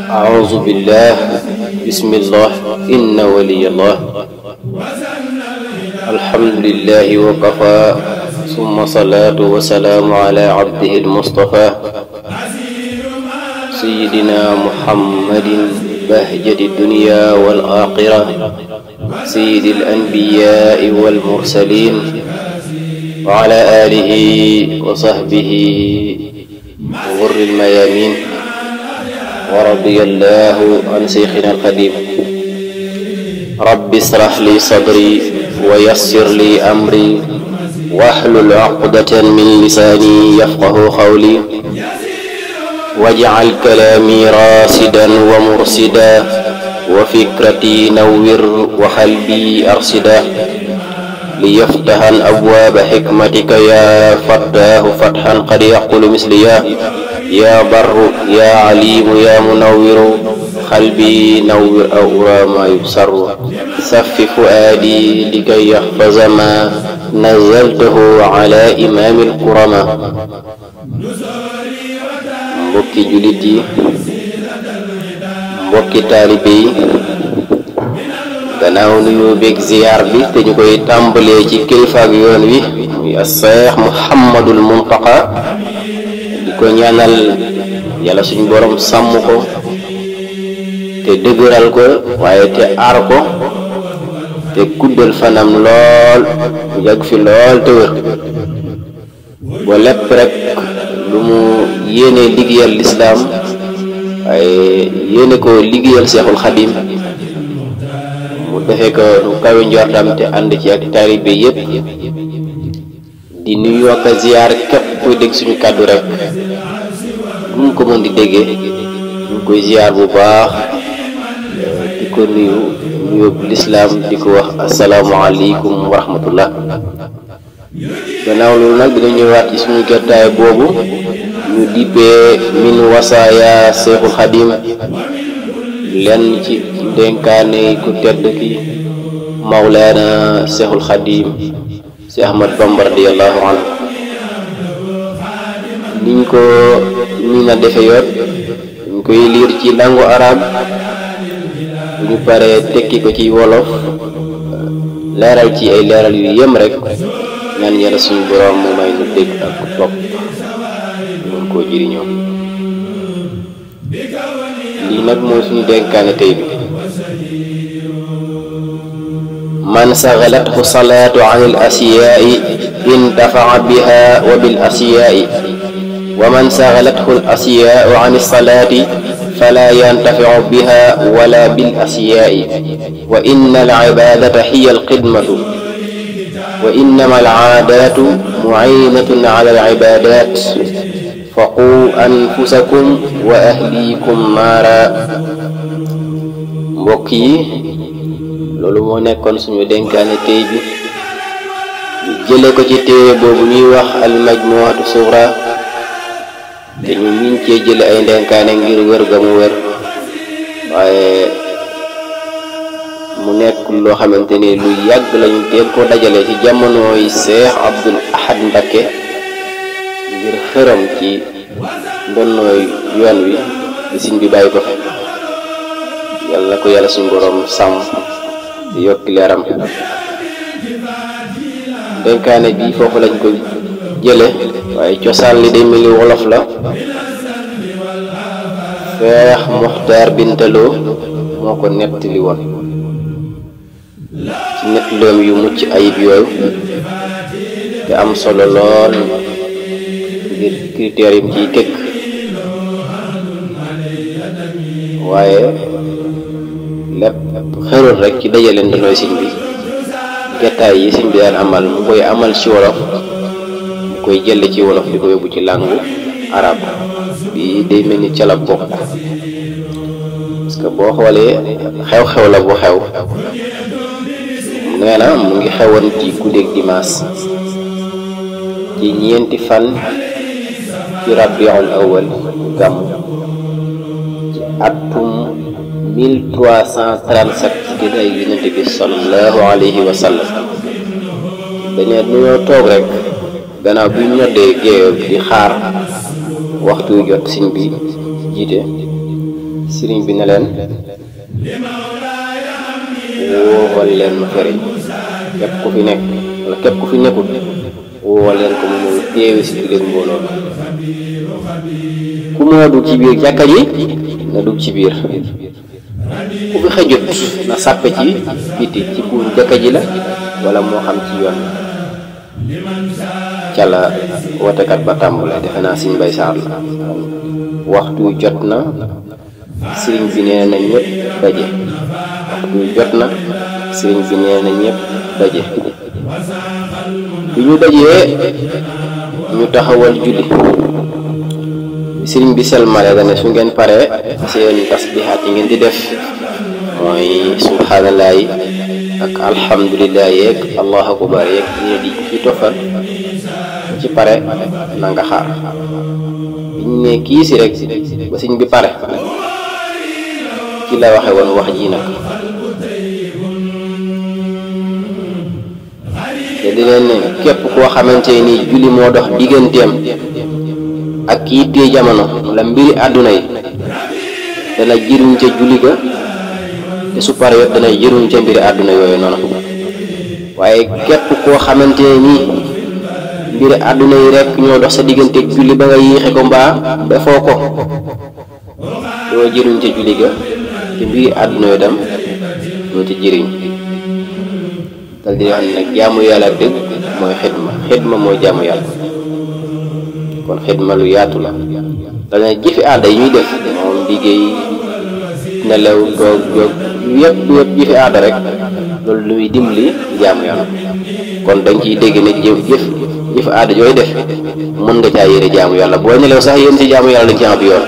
أعوذ بالله بسم الله إن ولي الله الحمد لله وكفى ثم صلاة وسلام على عبده المصطفى سيدنا محمد بهجة الدنيا والآخرة سيد الأنبياء والمرسلين وعلى آله وصحبه غر الميامين ورضي الله عن شيخنا القديم رب اشرح لي صدري ويسر لي أمري واحلل عقدة من لساني يفقه قولي واجعل كلامي راشدا ومرشدا وفكرتي نور وقلبي أرشدا ليفتح أبواب حكمتك يا فتاه فتحا قد يقول مثلي يا بر يا عليم يا منور قلبي نور أورى ما يبصر صف فؤادي لكي يحفظ ما نزلته على إمام الكرماء mbokki julit yi mbokki taalibe yi gannaaw nuyu beeg ziyaar bi te ñu koy tàmbalee ci kilifa ak yoon wi muy Cheikh Mouhamadul Muntaqa di ko ñaanal yàlla suñu borom sàmm ko te dëgëral ko waaye te aar ko te guddal fanam lool yàgg fi lool te wér ba lépp rek lu mu yéene liggéeyal lislaam waaye yéene ko liggéeyal Seexul Xadim mu defee ko nu kawe njortam te ànd ci ak taalibe yépp di nuyu ak ziyaar képp kuy dégg suñu kàddu rek bu mu ko mën di déggee ñu koy ziyaar bu baax di ko nuyu lislaam di ko wax asalaamaaleykum wa rahmatullah gannaaw loolu nag dina ñëwaat ci suñu gertaay boobu ñu dippee min wasaaya Seexul Xadim lenn ci dénkaane ku tedd ki Mawlaana Seexul Xadim si Ahmad Bamba radiyallahu anhu niñ ko na defe yoon ñu koy liir ci langue arabe bu ñu paree tekki ko ci wolof leeral ci ay leeral yu yem rek ñaan yàlla suñu borom mu may nu dégg ak topp mën koo jëriñoo lii nag mooy suñu dénkaane tey bi man sagalathu salaatu an al asiyaa'i intafa'a biha wa bil asiyaa'i wa man sagalathu al asiyaa'u an as-salaati fala yantafi'u biha wala bil asiyaa'i wa inna al ibaadata hiya al xidmatu wa innama al aadaatu mu'inatun ala al ibaadaat faqu anfusakum wa ahlikum naara mbokk yi loolu moo nekkoon suñu dénkaane tey bi ñu jële ko ci téere boobu ñuy wax al majmu'atu sughra te ñu miñ cee jële ay dénkaane ngir wér ga mu wér waaye mu nekk loo xamante ni lu yàgg lañu teel ko dajale ci jamonooy Cheikh Abdoul Ahad Mbacké ngir xëram ci ndonnooy yoon wi di siñ bi bàyyi ko fi yàlla na ko yàlla suñu borom sàmm di yokki leeram dénkaane bi foofu lañ ko jële waaye cosaan li day mel ni wolof la Cheikh Muxtaar Bintaloo moo ko nettali woon ci nettaloom yu mucc ayib yooyu te am solo lool ngir critères yi mu ciy teg waaye lépp xëroon rek ci dajale ndonooy siñ bi getaay yi siñ bi daan amal mu koy amal ci wolof mu koy jële ci wolof di ko yóbbu ci langue arabe bi day mel ni ca la bokk parce que boo xoolee xew-xew la bu xew nee na mu ngi xewoon ci guddeeg dimanche ci ñeenti fan ci rabiul awal gàmm ci atum 1337 ci gëddaay Yonent bi sallallahu alayhi wa sallam dañu ñoo toog rek gannaaw bi ñu noddee géew di xaar waxtu jot sëriñ bi jiite sëriñ bi ne leen woowal leen ma fere képp ku fi nekk wala képp ku fi nekkul woowal leen ko mu ñëw teewe si jullit mbooloo ku mën a dugg ci biir jàkka ji na dugg ci biir ku fi xëjut na sàppe ci biti ci buur jàkka ji la wala moo xam ci yoon ca la wotekat ba tàmbale defe naa Sëriñ Mbay Saar la waxtu jot na sëriñ bi nee na ñëpp daje waxtu jot na sëriñ bi nee na ñëpp daje bi ñu dajee ñu taxawal julli sëriñ bi selmale da ne su ngeen paree seen tasbihaat yi ngeen di def mooy subhaanallaahi ak alhamdulilah yeeg allahu akbar yeeg ñu di ci toffal ci pare na nga xaar biñ ne kii si rek ba sëriñ bi pare ci la waxe woon wax ji nag te di leen ne képp koo xamante ni julli moo dox digganteem ak kii tee jamono la mbiri àdduna yi dana jëriñ ca julli ga te su pare yot dana jëriñ ca mbiri àdduna yooyu noonu waaye képp koo xamante ni mbiri àdduna yi rek ñoo dox sa diggante julli ba nga yéexe ko mbaa defoo ko doo jëriñ ca julli ga te mbiri àdduna yi tam doo ci jëriñ dal di wax ne nag jaamu yàlla dëgg mooy xidma mooy jaamu yàlla kon xidma lu yaatu la dana jëfi aada yi ñuy def moom liggéey nelaw toog jóg yëpp jëfi aada rek loolu lu muy dimbali jaamu yàlla kon dañ ciy dégg ne jëf aada yooyu def mën nga caa yéene jaamu yàlla boo nelaw sax yéen ci jaamu yàlla dañ ci am bi yoon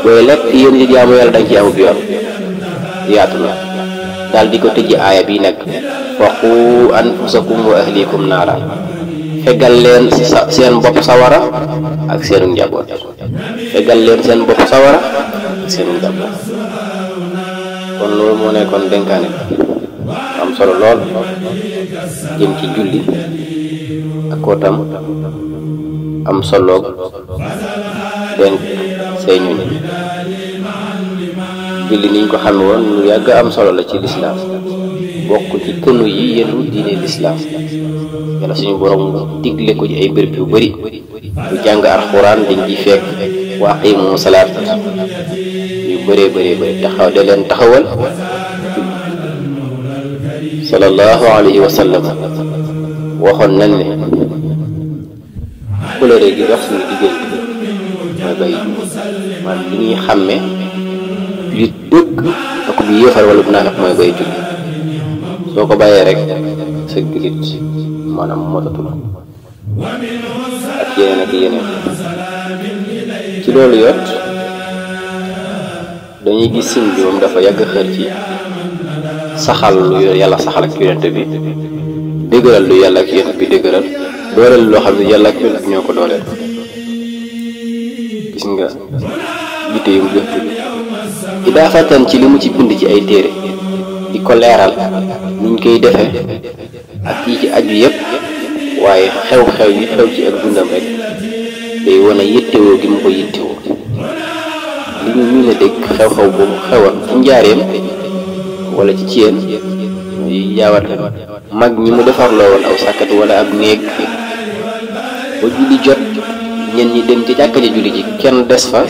booy lekk yéen ci jaamu yàlla dañ ci am bi yoon yaatu na daal di ko tëjji aaya bi nag waqu anfusakum wa ahlikum naara fegal leen seen bopp sawara ak seenu njaboot fegal leen seen bopp sawara ak seenu njaboot kon loolu moo nekkoon dénkaane am solo lool jëm ci julli ak kootam am solo dénk say ñuñ julli niñ ko xame woon lu yàgg am solo la ci lislaam bokk ci kënu yi yenu diine lislaam yàlla suñu borom digle ko ci ay béréb yu bari bu jàng alxuraan dañ ci fekk wa aqiimu salaat yu bëree bëri taxaw de leen taxawal sallallahu alayhi wa sallam waxoon nañ ne couleur gi dox suñu diggante mooy bay man li ñuy xàmme julit dëgg ak bu yéefar wala bu naafeq mooy bay julli soo ko bàyyee rek sa julit maanaam motatul ak yeneen ci loolu yot dañuy gis sëñ bi moom dafa yàgg xër ci saxal lu yàlla saxal ak yonent bi dëgëral lu yàlla ak yonent bi dëgëral dooleel loo xam ne yàlla ak yonent bi ñoo ko dooleel gis nga jiite yu mu jox julli idaafatan ci li mu ci bind ci ay téere di ko leeral niñ koy defee ak yi ci aju yépp waaye xew-xew yi xew ci ak dundam rek day wane yittewoo gi mu ko yittewoo li ñu mën a dégg xew-xew boobu xewoon ci njaareem wala ci Ceen yi jaawat mag ñi mu defarloo woon aw sàkkat wala ab néeg ba julli jot ñen ñi dem ci jàkka ja julli ji kenn des fa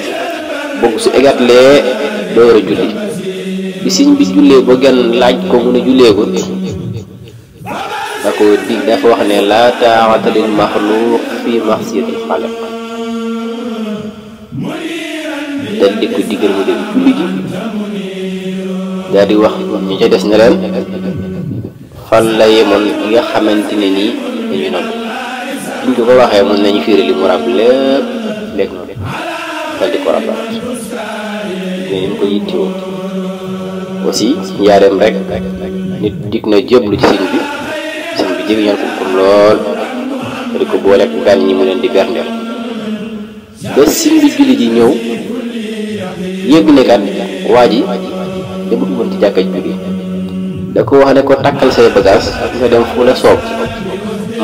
bokk su egatlee door a julli bi siñ bi jullee ba genn laaj ko mu ne julleegul da ko dig dafa wax ne laa taa'ata lil maxluuq fi ma'siyatil xaaliq dal di ko digal mu dem julli ji daal di wax ñi ca des ne leen fan la yemoon yi nga xamante ne nii dañu noonu buñ ko waxee mën nañu fiiri li mu rab lépp léegi noonu dal di ko rabaat mais ñu ko yittewoo aussi njaareem rek nit dig na jëblu ci sëñ bi jëriñal ko comme lool di ko boole ak gan ñi mu leen di berndeel ba sëñ bi julli ji ñëw yëg ne kat waa ji demut woon ci jàkka ji jóge da ko wax ne ko takkal say bagage nga dem fu la soob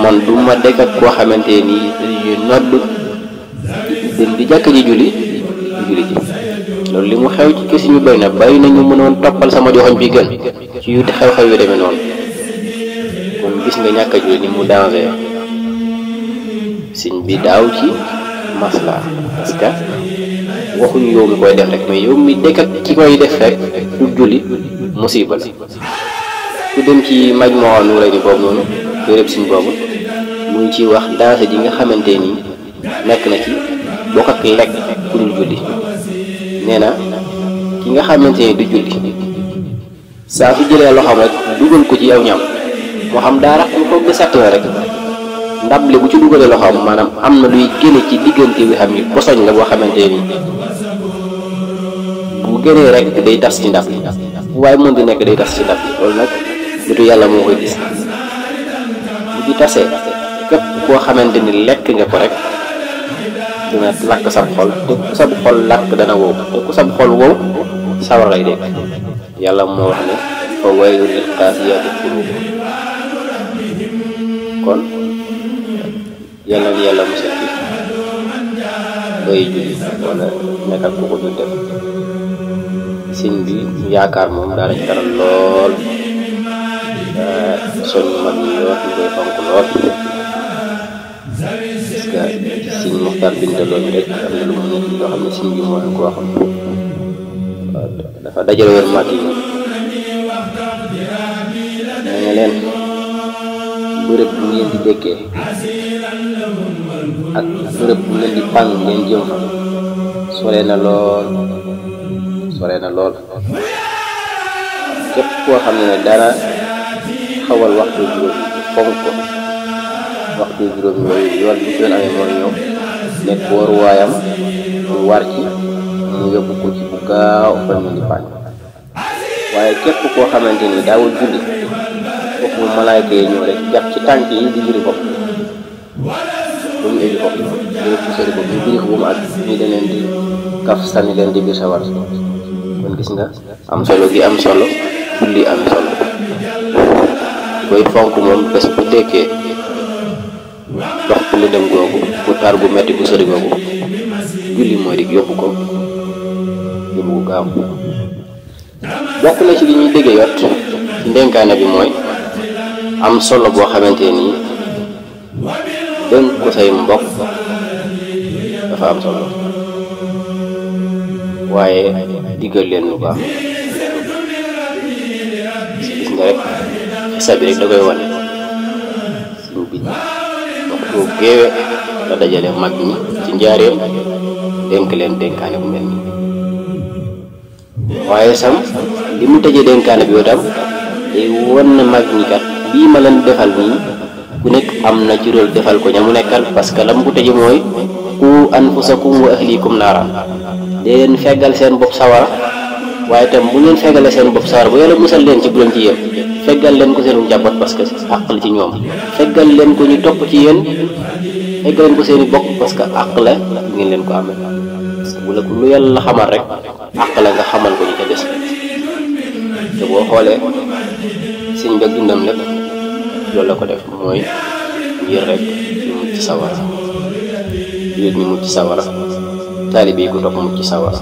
man du ma dekk ak koo xamante nii dañuy nodd dem di jàkk ji julli ji loolu li mu xew ci kesi ñu bëri na bàyyi nañu mënoon toppal sama joxoñ bi gën ci yu xew-xew yu demee noonu kon gis nga ñàkk a julli ni mu danger sëñ bi daaw ci masla parce que waxuñu yow mi koy def rek mais yow mi dekk ak ki koy def rek du julli musiba la ku dem ci Majmuu Nurayni boobu noonu téereb sëñ boobu mu ngi ciy wax danger ji nga xamante ni nekk na ci bokk ak lekk ku dul julli nee na ki nga xamante ni du julli saa su jëlee loxoom rek dugal ko ci aw ñam moo xam daa rax mu ko ba set la rek ndab li bu ci dugalee loxoom maanaam am na luy génne ci diggante wi xam ni posoñ la boo xamante ni bu génnee rek day tas ci ndab li waaye mën di nekk day tas ci ndab li loolu nag nitu yàlla moo koy gis bu ci tasee képp koo xamante ni lekk nga ko rek dina lakk sab xol te ku sab xol lakk dana wow te ku sab xol wow sawar lay dégg yàlla moo wax ne fa waylun lil qaasiyaati quluub kon yàlla na yàlla musal ci bay julli wala nekkal ku ko dul def sëñ bi yaakaar moom daal ci taral lool soñ mag ñi wax ñu koy fonk lool parce que sëñ Muxtaar bintaloon rek am na lu mu nekk loo xam ne sëñ bi moo leen ko waxoon dafa dajale woon mag yi nee na leen bërëb bu ngeen di dëkkee ak bërëb bu ngeen di pàng ngeen jëm fa sore na lool képp koo xam ne dara xawal waxtu juróom fonk ko waxtu juróom yooyu yoon bi seen amee mooy ñëw nekk waruwaayam mu war ci mu yóbbu ko ci bu gaaw fan ñu di pàng waaye képp koo xamante ni daawul julli foofu mu malaayka yi ñëw rek jàpp ci tànk yi di jëri bopp ba mu indi bopp ñu pusari bopp ñu biri ko bu mu àgg ñu deneen di kaf sànni leen di biir sawar kon gis nga am solo gi am solo julli am solo koy fonk moom bés bu dekkee dox bu lu dem googu bu tar bu metti bu sori googu julli mooy dik yóbbu ko gaaw bokk na ci li ñuy déggee yot ci ndenkaane bi mooy am solo boo xamante ni dénk ko say mbokk dafa am solo waaye diggal leen lu baax gis nga rek xisa bi rek da koy wane suñ bi waxtu géewe la dajale mag ñi ci njaareem dénk leen dénkaane bu mel nii waaye sam li mu tëjee dénkaane bi yow tam day won na mag ñi kat lii ma leen defal nii ku nekk am na ci rôle defal ko ña mu nekkal parce que la mu ko tëjee mooy qu anfusakum wa ahlikum naaran dee leen feggal seen bopp sawara waaye tam bu leen feggalee seen bopp sawara bu yàlla musal leen ci bu leen ci yéen feggal leen ko seen njaboot parce que àq la ci ñoom feggal leen ko ñu topp ci yéen feggal leen ko seen i bokk parce que àq la ngeen leen ko amee parce que bu la ko lu yàlla xamal rek àq la nga xamal ko ñu ca des te boo xoolee sëñ bi dundam lépp loolu la ko def mooy ngir rek ñu mucc ci sawara yéen ñu mucc ci sawara taalibe yi ko topp mucc ci sawara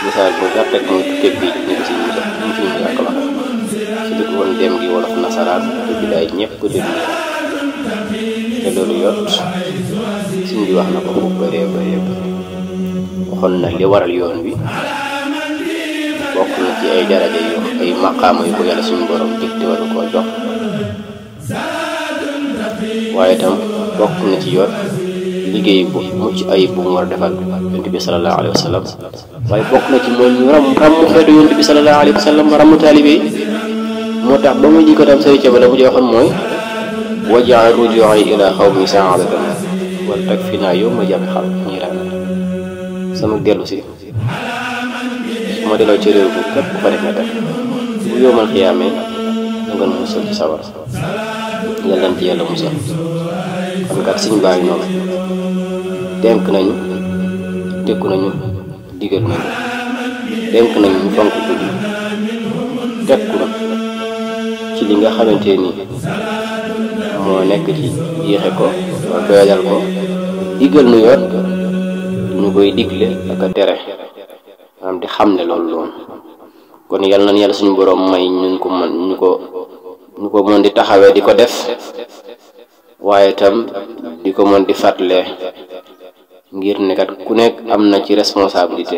misaal bu gàtt rek mooy tukkee bi ñu ngi si ñu fi ñu yàq wax si dëkk woon dem gi wolof nasaraan te bilaay ñëpp ko déglu te loolu yot suñ bi wax na ko bu bëree waxoon na li waral yoon wi bokk na ci ay daraja yu ay maqaama yu ko yàlla suñu borom dicté wala koo jox waaye itam bokk na ci yoon liggéey bu mucc ayib bu mu war a defal yonent bi sallallahu alayhi wa sallam waaye bokk na ci mooy ñu ràmm xeetu yonent bi sallallahu alayhi wa sallam ràmm taalibe yi moo tax ba muy jikko tam sëriñ ca ba la mu joxoon mooy waj'al ruju'i ila xawmi sa'adatan wal takfina yawma jami xal ñi ran sama dellu si su ma delloo ci réew bi képp ku fa def na def bu yowmal xiyaamee da nga musal ci sawar yàlla ci yàlla musal kon kat suñu baa ngi noonu dénk nañu déggu nañu digal nañu dénk nañu ñu fonk guddi tekku nag ci li nga xamante ni moo nekk ci yéexe ko doyadal ko digal nu yoon ñu koy digle ak a tere maanaam di xam ne loolu loon kon yàlla na yàlla suñu borom may ñun ko mën ñu ko mën di taxawee di ko def waaye itam di ko mën di fàttale ngir ne kat ku nekk am na ci responsabilité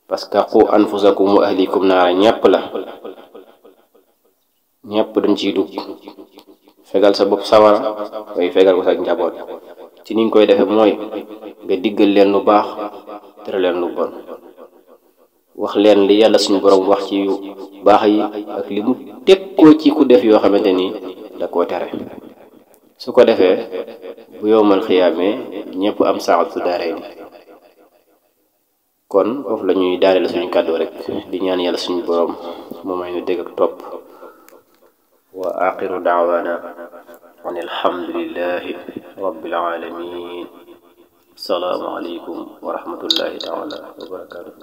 parce que qu anfusakum wa ahlikum naara ñëpp la ñëpp dañ ciy dugg fegal sa bopp sawara way fegal ko sa njaboot ci niñ koy defee mooy nga diggal leen lu baax tere leen lu bon wax leen li yàlla suñu borom wax ci yu baax yi ak li mu teg ko ci ku def yoo xamante ni da koo tere su ko defee bu yowmal xiyaamee ñëpp am saatu daaray ni kon foofu la ñuy daaneel suñu kàddu rek di ñaan yàlla suñu borom mu may ñu dégg ak topp wa axiru daawaana an alhamdulillahi rabbil alamin assalaamu aleykum wa rahmatullahi taala wa barakatuh